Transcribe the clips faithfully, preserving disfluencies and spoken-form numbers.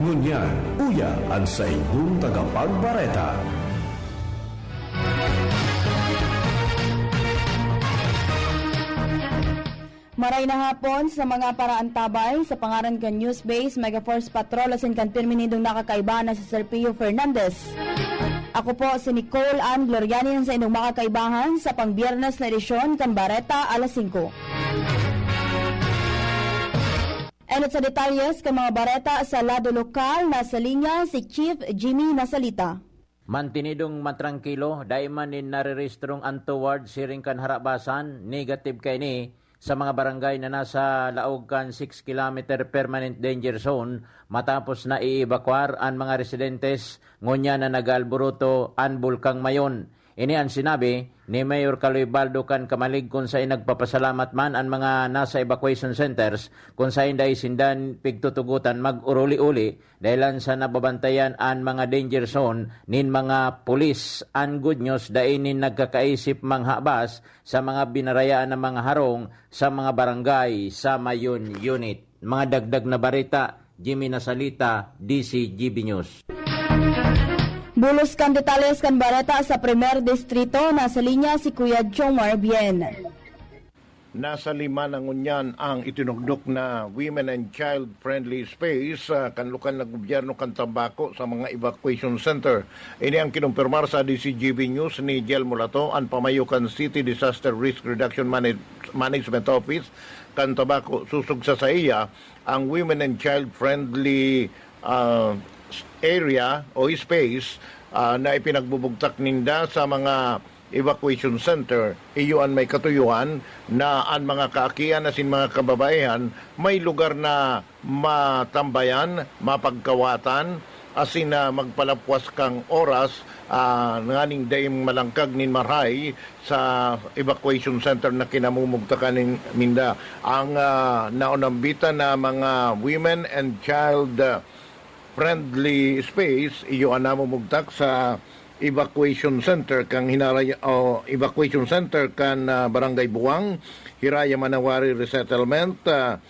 Ngunyan, uya an saindong tagapagbareta. Maray na hapon sa mga paraantabay, sa pangaran kan Newsbase, Megaforce Patrol asin kan pirmi nindong nakakaiba na si Sir Pio Fernandez. Ako po si Nicole Ann Gloriani, ang saindong makakaibahan sa pang-Biyernes na edisyon kan Bareta Alas Singko. Enot sa detalyes kan mga bareta sa lado lokal, nasa linya si Chief Jimmy Nasalita. Mantenidong matrangkilo, dai man nin narerehistrong untoward siring kan harabasan, negative kaini sa mga barangay na nasa laog kan six kilometer permanent danger zone matapos na i-evacuar an mga residentes ngunyan na nag-aalburuto an Bulkang Mayon. Ini an sinabi ni Mayor Caloy Baldo kan Camalig, kun saen nagpapasalamat man an mga nasa evacuation centers kun saen dai sinda pigtutugotan mag-uruli-uli dahelan sa nababantayan an mga danger zone nin mga pulis. An good news, dai nin nagkakaisip manghabas sa mga binarayaan na mga harong sa mga barangay sa Mayon Unit. Mga dagdag na bareta, Jimmy Nasalita, D C G B News. Bulos kan detalles kan bareta sa Primer Distrito, nasa linya si Kuya Jomar Bien. Nasa lima na ngunyan ang itinugdok na women and child-friendly space, ah, kan lokal na gobyerno kan Tabaco sa mga evacuation center. Ini ang kinumpirmar sa D C G B News ni Jel Mulato, an pamayo kan City Disaster Risk Reduction Manage-, Management Office kan Tabaco. Sosog sa saiya, ang women and child-friendly, ah, area o space, ah, na ipinagbubugtak ninda sa mga evacuation center, iyo an may katuyohan na an mga kaakian asin mga kababaihan may lugar na matambayan, mapagkawatan, asin na magpalapwas kan oras, ah, nganing dai malangkag nin marahay sa evacuation center na kinamumugtakan nin-, ninda. Ang, ah, naonambitan na mga women and child, ah, friendly space, iyo an namumugtak sa evacuation center kan Hinaraya-, o evacuation center kan, ah, Barangay Buwang, Hiraya Manawari Resettlement, ah,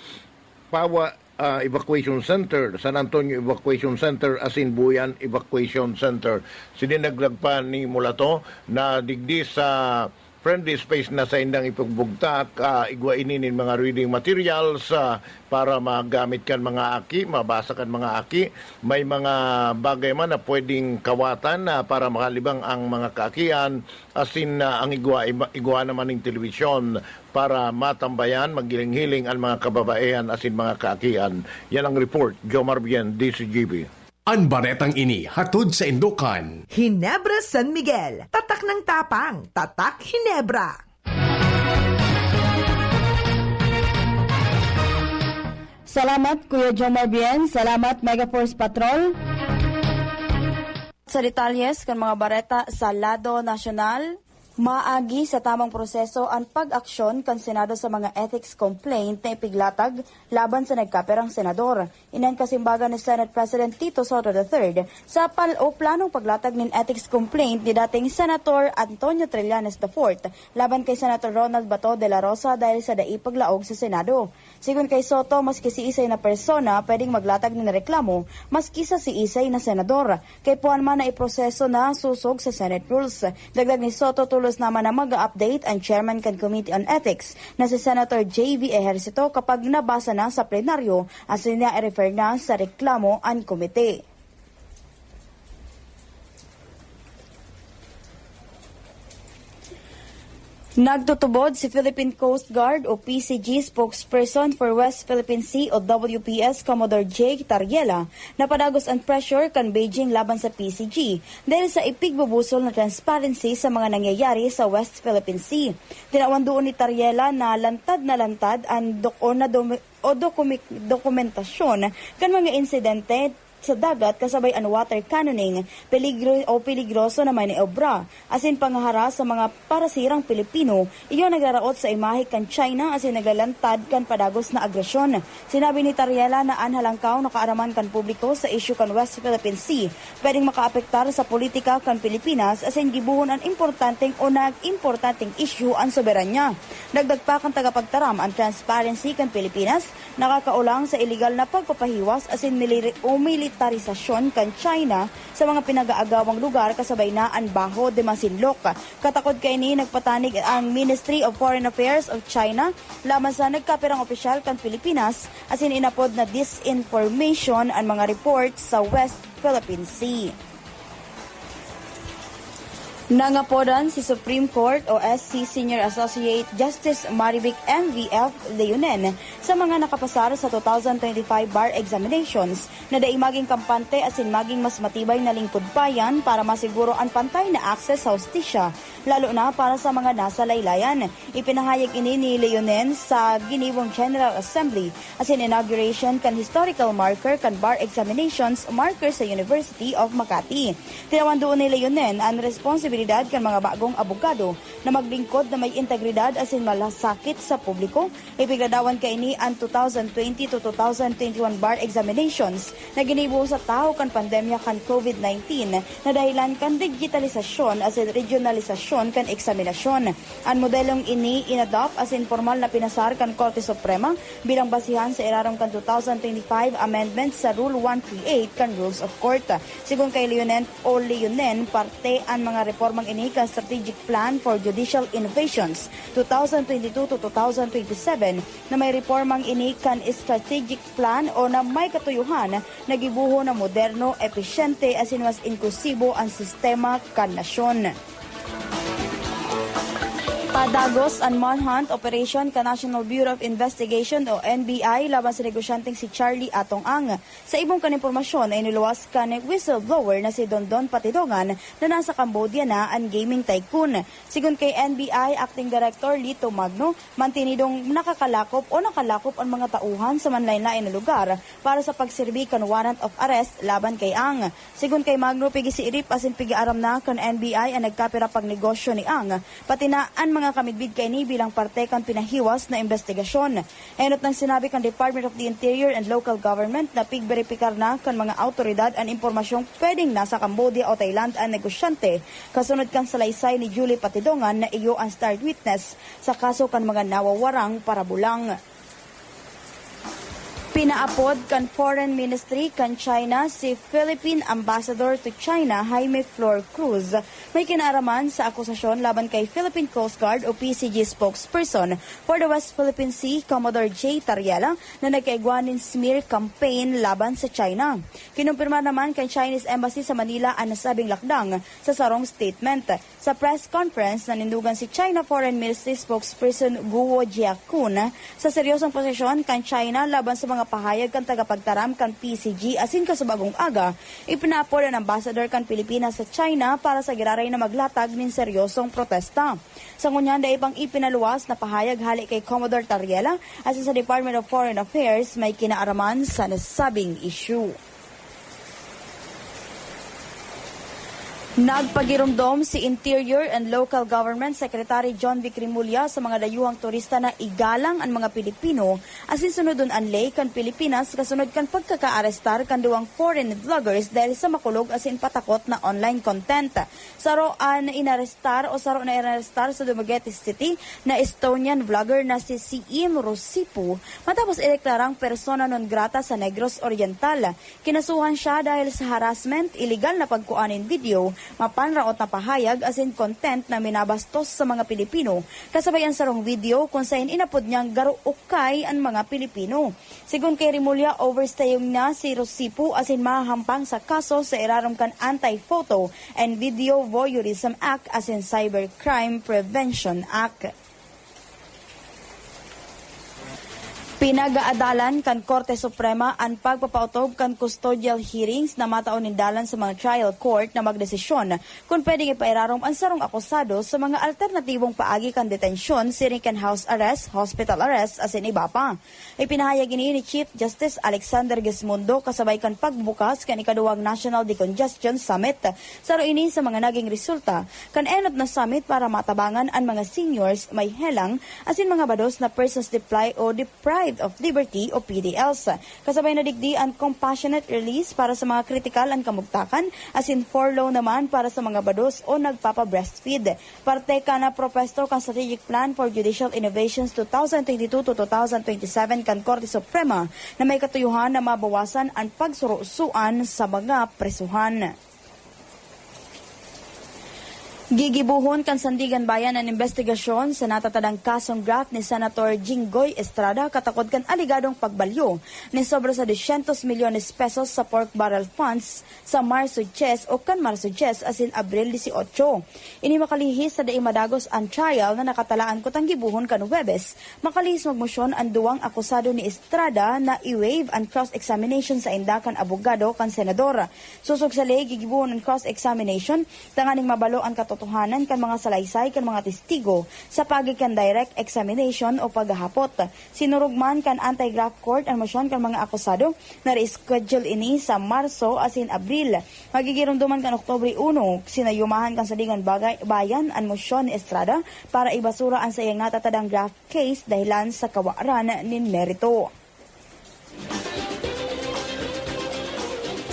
Pawa, ah, Evacuation Center, San Antonio Evacuation Center, asin Buyan Evacuation Center. Sinindaglag pa ni Mulato na digdi sa friendly space na saindang ipagbugtak, ah, igwa ini nin mga reading materials, ah, para magamit kan mga aki, mabasa kan mga aki. May mga bagay man na pwedeng kawatan, ah, para makalibang ang mga kaakian, asin, ah, ang igwa, igwa naman ning telebisyon para matambayan, maghiling-hiling an mga kababaihan asin mga kaakian. Yan ang report, Jomar Bien, D C G B. An baretang ini hatod saindo kan Ginebra San Miguel, tatak ng tapang, tatak Ginebra. Salamat, Kuya Jomar Bien. Salamat, Megaforce Patrol. Sa detalyes kan mga bareta sa lado nasyonal, maagi sa tamang proseso an pag-aksyon kan Senado sa mga ethics complaint na ipiglatag laban sa nagkapirang senador. Ini an kasimbagan ni Senate President Tito Sotto the third sa pal-, o planong paglatag nin ethics complaint ni dating Senator Antonio Trillanes the fourth laban kay Senator Ronald Bato de la Rosa dahil sa dai paglaog sa Senado. Sigon kay Sotto, maski siisay na persona pwedeng maglatag nin reklamo, maski sa siisay na senador. Kaipuhan man na iproseso na sosog sa Senate rules. Dagdag ni Sotto, tolos naman na mag-update ang chairman kan Committee on Ethics na si Senator J V Ejercito kapag nabasa na sa plenaryo asin na i-refer na sa reklamo an komite. Nagtutubod si Philippine Coast Guard o P C G spokesperson for West Philippine Sea o W P S, Commodore Jake Tariela, na padagos an pressure kan Beijing laban sa P C G dahil sa ipigbubusol na transparency sa mga nangyayari sa West Philippine Sea. Tinawan duon ni Tariela na lantad na lantad an dok-, o na domi-, o dokumi-, dokumentasyon kan mga insidente sa dagat kasabay an water cannoning, peligro o peligroso na maniobra, asin pangahara sa mga parasirang Pilipino, iyo nagraraot sa imahe kan China asin naglalantad kan padagos na agresyon. Sinabi ni Tariela na an halangkaw na kaaraman kan publiko sa isyu kan West Philippine Sea pwedeng makaapektar sa politika kan Pilipinas asin gibohon an importanteng o nag-importanteng isyu an soberanya. Dagdag pa kan tagapagtaram, an transparency kan Pilipinas nakakaolang sa iligal na pagpapahiwas asin miliri-, o mili-, militarisasyon kan China sa mga pinag-aagawang lugar kasabay na an Baho de Masinloc. Katakod kaini, nagpatanig ang Ministry of Foreign Affairs of China laban sa nagkapirang opisyal kan Pilipinas asin inapod na disinformation an mga report sa West Philippine Sea. Nangapodan si Supreme Court o S C Senior Associate Justice Marivic M V F Leonen sa mga nakapasar sa two thousand twenty-five bar examinations na dai maging kampante asin maging mas matibay na lingkod bayan para masiguro an pantay na access sa hustisya, lalo na para sa mga nasa laylayan. Ipinahayag ini ni Leonen sa ginibong General Assembly asin inauguration kan historical marker kan bar examinations marker sa University of Makati. Tinawan duon ni Leonen an responsibilidad kan mga bagong abogado na maglingkod na may integridad asin malasakit sa publiko. Ipigladawan kaini an two thousand twenty to two thousand twenty-one bar examinations na ginibo sa tahaw kan pandemya kan COVID nineteen na dahilan kan digitalisasyon asin regionalisasyon kan eksaminasyon. An modelong ini inadopt asin pormal na pinasar kan Korte Suprema bilang basihan sa irarom kan two thousand twenty-five amendment sa Rule one three eight kan Rules of Court. Sigon kay Leonen o Leonen, parte an mga reformang ini kan Strategic Plan for Judicial Innovations two thousand twenty-two to two thousand twenty-seven na may reformang ini kan strategic plan o na may katuyohan na gibohon na moderno, epesyente asin mas inklusibo an sistema kan nasyon. Padagos an manhunt operation kan National Bureau of Investigation o N B I laban sa negosyanteng si Charlie Atong Ang. Sa ibong kan impormasyon na iniluwas kan whistleblower na si Dondon Patidongan na nasa Cambodia na an gaming tycoon. Sigon kay N B I Acting Director Lito Magno, mantinidong nakakalakop o nakalakop an mga tauhan sa manlaen-laen na lugar para sa pagserbi kan warrant of arrest laban kay Ang. Sigon kay Magno, pigisiirip asin pigiaram na kan N B I an nagkapira pang negosyo ni Ang, pati na an mga kamidbid kaini bilang parte kan pinahiwas na imbestigasyon. Enot nang sinabi kan Department of the Interior and Local Government na pigberipikar na kan mga awtoridad an impormasyong pwedeng nasa Cambodia o Thailand an negosyante, kasunod kan salaysay ni Julie Patidongan na iyo an starred witness sa kaso kan mga nawawarang parabulang. Pinaapod kan Foreign Ministry kan China si Philippine Ambassador to China, Jaime Flor Cruz, may kinaaraman sa akusasyon laban kay Philippine Coast Guard o P C G spokesperson for the West Philippine Sea, Commodore J Tariela, na nagkaigwa nin smear campaign laban sa China. Kinumpirma naman kan Chinese Embassy sa Manila an nasabing lakdang sa sarong statement. Sa press conference, nanindugan si China Foreign Ministry spokesperson Guo Jiakun sa seryosong posisyon kan China laban sa mga pahayag kan tagapagtaram kan P C G asin kasubagong aga, ipinaapod an ambassador kan Pilipinas sa China para sa giraray na maglatag nin seryosong protesta. Sa ngunyan, dai pang ipinaluwas na pahayag hale kay Commodore Tariela asin sa Department of Foreign Affairs may kinaaraman sa nasabing issue. Nagpagiromdom si Interior and Local Government Secretary John Vic Remulla sa mga dayuhang turista na igalang an mga Pilipino asin sunodon an ley kan Pilipinas kasunod kan pagkakaarestar kan duwang foreign vloggers dahil sa makulog asin patakot na online content. Saro an inarestar o saro na inarestar sa Dumaguete City na Estonian vlogger na si Siim Rosipu matapos ideklarang persona non grata sa Negros Oriental. Kinasuhan siya dahil sa harassment, iligal na pagkua nin video, mapanraot na pahayag asin content na minabastos sa mga Pilipino, kasabay an sarong video kun saen inapod niyang garo ukay an mga Pilipino. Sigon kay Remulla, overstaying na si Rosipu asin mahahampang sa kaso sa irarom kan Anti-Photo and Video Voyeurism Act asin Cybercrime Prevention Act. Pinag-aadalan kan Korte Suprema an pagpapaotob kan custodial hearings na matao nin dalan sa mga trial court na magdesisyon kun pwedeng ipairarom an sarong akusado sa mga alternatibong paagi kan detensyon siring kan house arrest, hospital arrest, asin iba pa. Ipinahayag ini ni Chief Justice Alexander Gesmundo kasabay kan pagbukas kan ikaduwang National Decongestion Summit. Saro ini sa mga naging resulta kan enot na summit para matabangan an mga seniors, may helang, asin mga bados na persons deprived o deprived of liberty o P D Ls. Kasabay na digdi an compassionate release para sa mga kritikal an kamugtakan, asin furlough naman para sa mga bados o nagpapa-breastfeed. Parte kan na propuesto kan Strategic Plan for Judicial Innovations two thousand twenty-two to two thousand twenty-seven kan Korte Suprema na may katuyohan na mabawasan an pagsurusuan sa mga presohan. Gigibohon kan Sandigan Bayan an imbestigasyon sa natatadang kasong graft ni Senator Jinggoy Estrada katakod kan alegadong pagbalyo ni sobra sa dosyentos milyones pesos sa pork barrel funds sa Marso dyes o kan Marso dyes asin Abril dieciocho. Ini makalihis sa dai madagos an trial na nakatalaan kutang gibohon kan Huwebes. Makalihis magmosyon an duwang akusado ni Estrada na i-waive an cross-examination sa inda kan abogado kan senador. Sosog sa ley, gigibohon an cross-examination tanganing mabalo an katotohanan kan mga salaysay kan mga testigo sa paagi kan direct examination o paghahapot. Sinurog man kan anti-graft court an mosyon kan mga akusado na re-schedule ini sa Marso asin Abril. Magigiromdoman kan Oktubre uno, sinayumahan kan Sandigan Bagay, Bayan an mosyon ni Estrada para ibasura an saiyang natatadang graft case dahilan sa kawaran nin merito.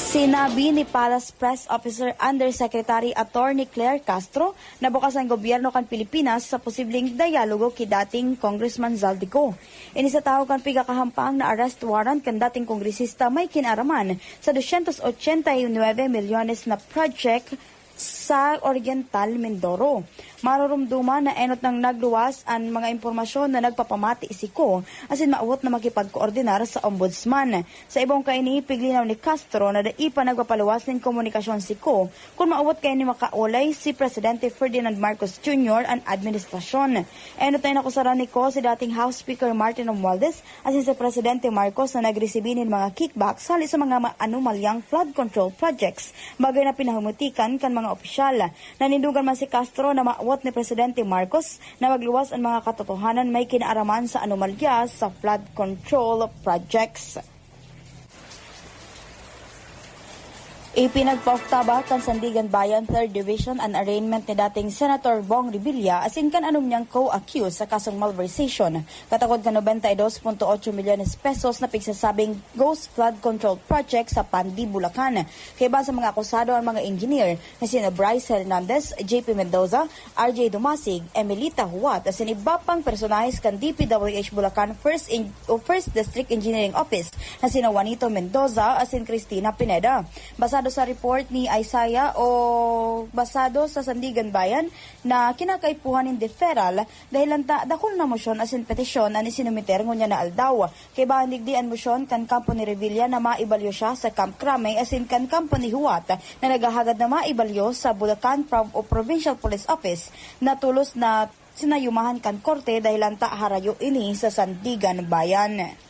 Sinabi ni Palace Press Officer Undersecretary Attorney Claire Castro na bukas ang gobyerno kan Pilipinas sa posibleng dialogo ki dating Congressman Zaldy Co. Ini sa tahaw kan pigkakahampang na arrest warrant kan dating kongresista may kinaraman sa dosyentos ochenta y nuebe milyones na project sa Oriental Mindoro. Marurumduman na enot nang nagluwas an mga impormasyon na nagpapamati si Co asin maawot na makipagkoordinar sa Ombudsman. Sa ibong kaini, piglinaw ni Castro na dai pa nagpapaluwas nin komunikasyon si Co kun maawot kaini makaolay si Presidente Ferdinand Marcos Junior an administrasyon. Enot na inakusaran ni Co si dating House Speaker Martin Romualdez asin si Presidente Marcos na nagresibi nin mga kickbacks hali sa mga ma-, anomalyang flood control projects, bagay na pinahumutikan kan mga opisyal. Nanindogan man si Castro na maawot ni Presidente Marcos na magluwas an mga katotohanan may kinaaraman sa anomalya sa flood control projects. Ipinagpaoktaba kan Sandigan Bayan Third Division an arraignment ni dating Senator Bong Revilla asin kan anom niyang co-accused sa kasong malversation, katakod kan nobenta y dos punto otso milyones pesos na pigsasabing ghost flood control project sa Pandi, Bulacan. Kaiba sa mga akusado ang mga engineer na sina Bryce Hernandez, J P Mendoza, R J Dumasig, Emelita Huat, asin iba pang personahes kan D P W H Bulacan First, In-, o First District Engineering Office na sina Juanito Mendoza asin Cristina Pineda. Basado sa report ni Isaiah o basado sa Sandigan Bayan na kinakaipuhan nin deferral dahil lanta dakul na mosyon asin petisyon an isinumiter ngunyan na aldaw. Kaibahan digdi an mosyon kan kampo ni Revilla na maibalyo siya sa Camp Crame asin kan kampo ni Huat na naghahagad na maibalyo sa Bulacan Prov-, o Provincial Police Office na tolos na sinayumahan kan korte dahil lanta harayo ini sa Sandigan Bayan.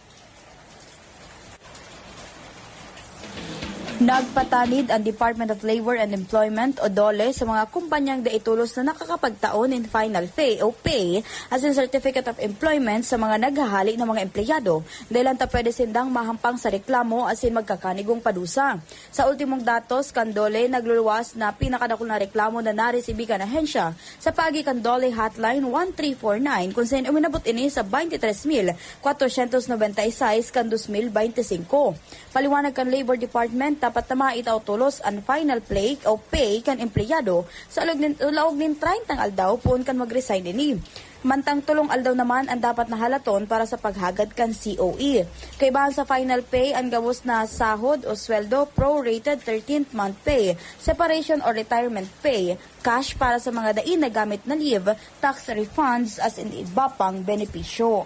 Nagpatanid ang Department of Labor and Employment o DOLE sa mga kumpanyang dai tolos na nakakapagtao nin final pay o pay asin Certificate of Employment sa mga naghahali na mga empleyado dahil lanta pwede sindang mahampang sa reklamo asin magkakanigong padusa. Sa ultimong datos kan DOLE, nagluluwas na pinakadakul na reklamo na naresibi kan ahensya sa paagi kan DOLE Hotline one three four nine, kun saen uminabot ini sa twenty-three mil kwatrosyentos nobenta y seis kan dos mil bente singko. Paliwanag kan Labor Department, dapat na maitao tolos an final pay o pay kan empleyado sa laog nin, laog nin treyntang aldaw poon kan mag-resign ini. Mantang tolong aldaw naman ang dapat na halaton para sa paghagad kan C O E. Kaibahan sa final pay, ang gabos na sahod o sweldo, prorated thirteenth month pay, separation or retirement pay, cash para sa mga dai nagamit na leave, tax refunds, asin iba pang benepisyo.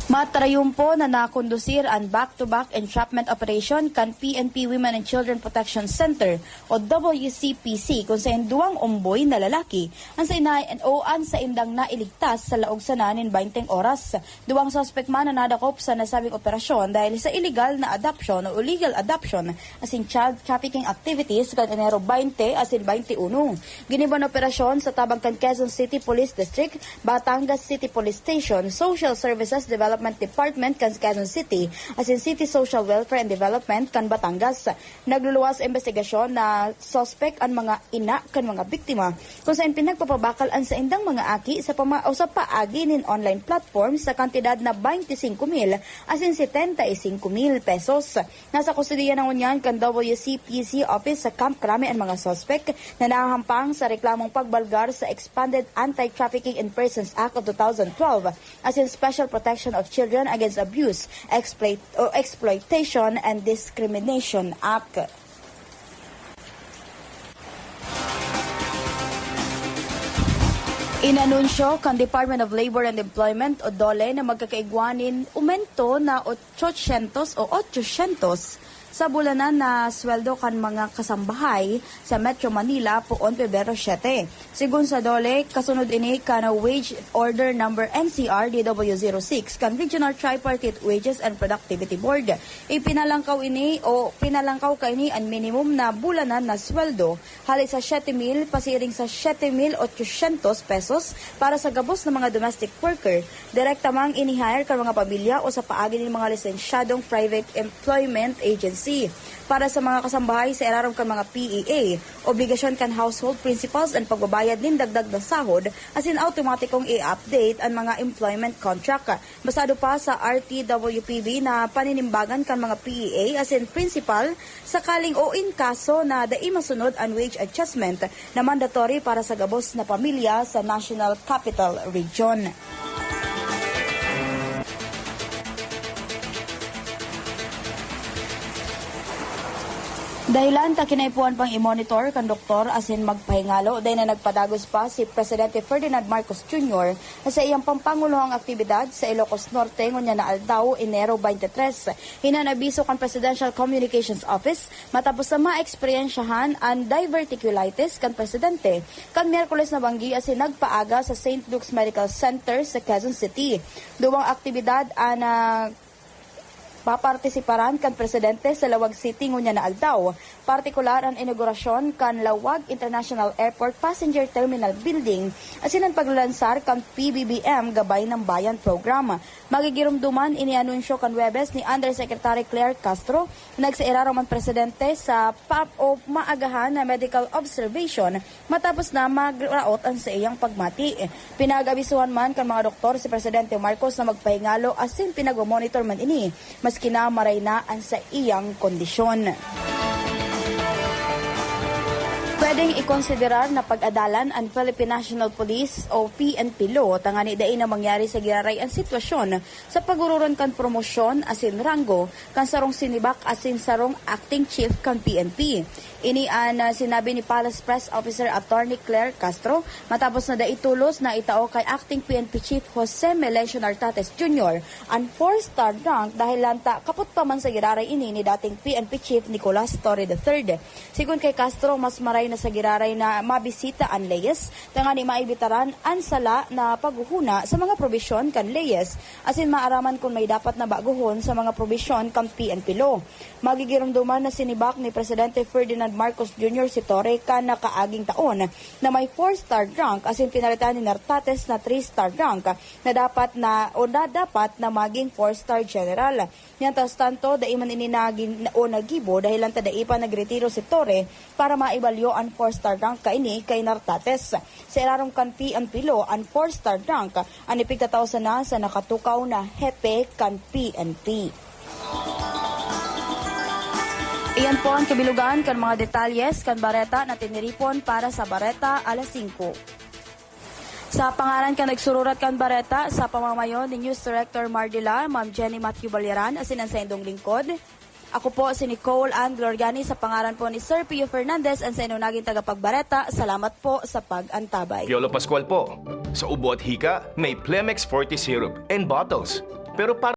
Matrayumpo na nakondusir an back-to-back entrapment operation kan P N P Women and Children Protection Center o W C P C, kun saen duwang omboy na lalaki an sa ina-, o an saindang nailigtas sa laog sana nin benteng oras. Duwang suspek man an nadakop sa nasabing operasyon dahil sa iligal na adoption o illegal adoption asin child trafficking activities kan Enero bente asin bente uno. Ginibo an operasyon sa tabang kan Quezon City Police District, Batangas City Police Station, Social Services Development Development Department kan Quezon City asin City Social Welfare and Development kan Batangas. Nagluluwas sa imbestigasyon na suspek an mga ina kan mga biktima, kung saen pinagpapabakal an saindang mga aki sa pama-, o sa paagi nin online platform sa kantidad na twenty-five mil asin setenta y cinco mil pesos. Nasa kustodiya na ngunyan kan W C P C office sa Camp Crame an mga suspek na nahahampang sa reklamong pagbalgar sa Expanded Anti-Trafficking in Persons Act of two thousand twelve asin Special Protection of Children Against Abuse, Exploit-, o Exploitation and Discrimination Act. Inanunsyo kan Department of Labor and Employment o DOLE na magkakaigwa nin umento na ochocientos o ochocientos sa bulanan na sweldo kan mga kasambahay sa Metro Manila poon Pebrero siete. Segun sa DOLE, kasunod ini kan Wage Order Number N C R D W zero six kan Regional Tripartite Wages and Productivity Board. Ipinalangkaw ini o pinalangkaw kaini an minimum na bulanan na sweldo hali sa siete mil pasiring sa siete mil ochocientos pesos para sa gabos na mga domestic worker direkta mang ini-hire kan mga pamilya o sa paagi nin mga lisensyadong private employment agency. Para sa mga kasambahay sa irarom kan mga P E A, obligasyon kan household principals an pagbabayad nin dagdag na sahod asin awtomatikong i-update an mga employment contract. Basado pa sa R T W P B na paninimbagan kan mga P E A asin principal, sakaling o in kaso na dai masunod an wage adjustment na mandatory para sa gabos na pamilya sa National Capital Region. Dahelan ta kinaipuhan pang i-monitor kan doktor asin magpahingalo, dai na nagpadagos pa si Presidente Ferdinand Marcos Junior sa iyang pampangulohang aktibidad sa Ilocos Norte ngunyan na aldaw, Enero twenty-three. Hinan abiso kan Presidential Communications Office matapos na maeksperyensyahan an diverticulitis kan presidente. Kan Miyerkules nabanggi asin nagpaaga sa Saint Luke's Medical Center sa Quezon City. Duwang aktibidad an, ah, papartisiparan kan presidente sa Laoag City ngunyan na aldaw, partikular an inaugurasyon kan Laoag International Airport Passenger Terminal Building asin an paglalansar kan P B B M Gabay ng Bayan Program. Magigiromdoman ini anunsyo kan Huwebes ni Undersecretary Claire Castro, nagsairarom an presidente sa pap o maagahan na medical observation matapos na magraot an saiyang pagmati. Pinag-abisuhan man kan mga doktor si Presidente Marcos na magpahingalo asin pinagmo-monitor man ini, maski na maray na an saiyang kondisyon. Pwedeng ikonsiderar na pag-adalan an Philippine National Police o P N P Law tangani dai na mangyari sa giraray an sitwasyon sa pagururon kan promosyon asin ranggo kan sarong sinibak asin sarong acting chief kan P N P. Ini an, ah, sinabi ni Palace Press Officer Attorney Claire Castro matapos na dai tolos na itao kay Acting P N P Chief Jose Melencio Nartates Junior an four-star rank dahel lang ta kapot pa man sa giraray ini ni dating P N P Chief Nicolas Torre the third. Sigon kay Castro, mas maray na sa giraray na mabisita an Leyes tangani maibitaran an sala na paghuhuna sa mga probisyon kan Leyes asin maaraman kun may dapat na baguhon sa mga probisyon kan P N P Law. Magigiromdoman na sinibak ni Presidente Ferdinand Marcos Junior si Torre kan nakaaging taon na may four-star rank asin pinalitan ni Nartates na three-star rank na dapat na o na dapat na maging four-star general. Mientras tanto, dai man ini nagin-, o nagibo dahel lang ta dai pa nagretiro si Torre para maibalyo an four-star rank kaini kay Nartates. Sa irarom kan P N P Law, an four-star rank an ipigtatao sana sa nakatukaw na hepe kan P N P. Iyan po an kabilugan kan mga detalles kan bareta na tiniripon para sa Bareta Alas Singko. Sa pangaran kan nagsururat kan bareta, sa pamamayo ni News Director Mardila, Ma'am Jenny Matthew Balyaran, asin an saindong lingkod, ako po si Nicole Ann Gloriani, sa pangaran po ni Sir Pio Fernandez, an saindong naging tagapagbareta. Salamat po sa pag-antabay. Piolo Pascual po. Sa ubo at hika, may Plemex Forte Syrup and bottles. Pero para